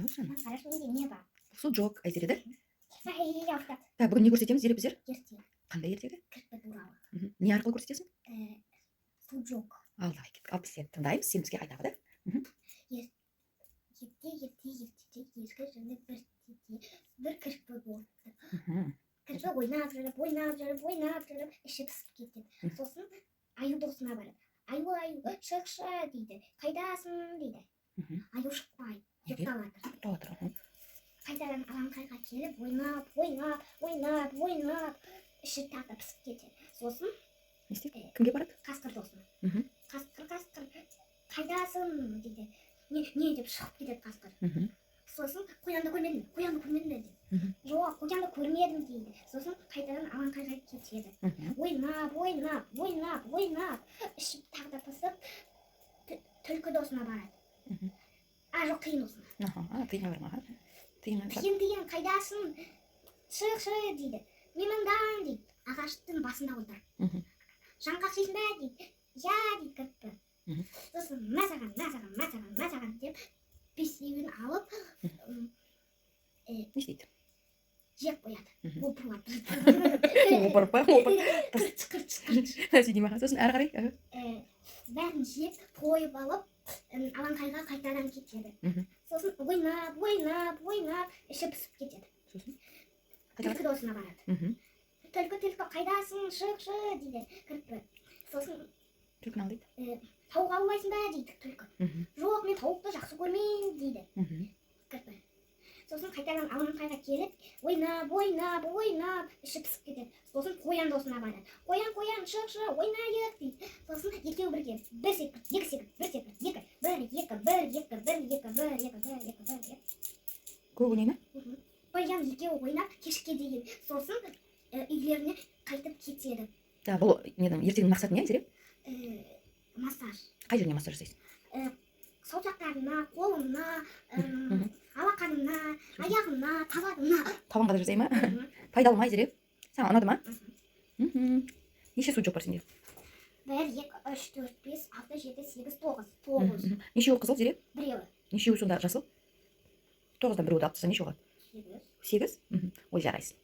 Не болды, жаным? Қарашы, менде не бар? Суджок, Айзере, да? Ай, ұйықтап. Так, бүгін не көрсетеміз, Зере, біздер? Ертегі. Қандай ертегі? Кірпі туралы. Не арқылы көрсетесің? Суджок. Ал, давай, кеттік. Ал, біз сені тыңдаймыз, сен бізге айтады, да? Ерте, ерте, ертеде, ескі және бір теде бір кірпі болыпты. Кірпі ойнап жүріп, ойнап жүріп, ойнап жүріп, іші пысып кетеді. Сосын аю досына барады. «Аю, аю, шықшы, – дейді. – Қайдасың?» – дейді. Аю шықпайды. Неге? Ұйықтап жатыр. Ұйықтап жатыр. Қайтадан алаңқайға келіп, ойнап, ойнап, ойнап, ойнап, іші тағы да пысып кетеді. Сосын Не істейді? Кімге барады? Қасқыр досына. «Қасқыр, қасқыр, қайдасың?» – дейді. «Не, не?» – деп шығып кетеді қасқыр. Сосын «Қоянды көрмедің бе, қоянды көрмедің бе?» – дейді. «Жоқ, қоянды көрмедім», – дейді. Сосын қайтадан алаңқайға кетеді. Ойнап, ойнап, ойнап, ойнап, іші тағы да пысып, түлкі досына барады. А, жоқ, тиын досына. Аха, а, тиынға барма, аха. Тиынға бар. «Тиын, тиын, қайдасың? Шықшы», – дейді. «Мен мындамын», – дейді. Ағаштың басында отыр. «Жаңғақ жейсің бе?» – дейді. «Иә», – дейді кірпі. Сосын «Мә саған, мә саған, мә саған, мә саған», – деп, бесеуін алып, Не істейді? Жеп қояды. Опырып. Опырып па? Опырып. Қырч, қырч, қырч. Сөйтейін ба? Сосын әрі қарай. Бәрін жеп тойып алып, алаңқайға қайтадан кетеді. Сосын ойнап, ойнап, ойнап, іші пысып кетеді. Сосын қайда Түлкі досына барады. барады? «Түлкі, түлкі, қайдасың? Шықшы», – дейді кірпі. Сосын Түлкіні алдайды. «Тауық аулайсың ба?» – дейді түлкі. «Жоқ, мен тауықты жақсы көрмеймін», – дейді кірпі. Сосын қайтадан алаңқайға келіп, ойнап, ойнап, ойнап, іші пысып кетеді. Сосын қоян досына барады. «Қоян, қоян, шықшы, ойнайық», – дейді. Сосын екеуі бірге бір секіріп, екі секіріп, бір секіріп, екі, бір, екі, бір, екі, бір, екі, бір, екі, бір, екі, бір, екі. Көп ойнай ма? Мгм. Қоян екеуі ойнап кешке дейін, сосын үйлеріне қайтып кетеді. Да, бұл ненің, ертегінің мақсаты не, Айзере? Массаж. Қай жеріне массаж жасайсың? Саусақтарына, қолына, алақанына, аяғына, табанына. Табанға да жасай ма? Мгм. Пайдалы ма, Айзере? Саған ұнады ма? Мгм. Неше суджок бар сенде? Бір, екі, үш, төрт, бес, алты, жеті, сегіз, тоғыз. Тоғыз. Нешеуі қызыл, Зере? Біреуі. Нешеуі сонда жасыл? Тоғыздан біреуді алып тастаса, нешеу қалады? Сегіз. Сегіз. Ой, жарайсың.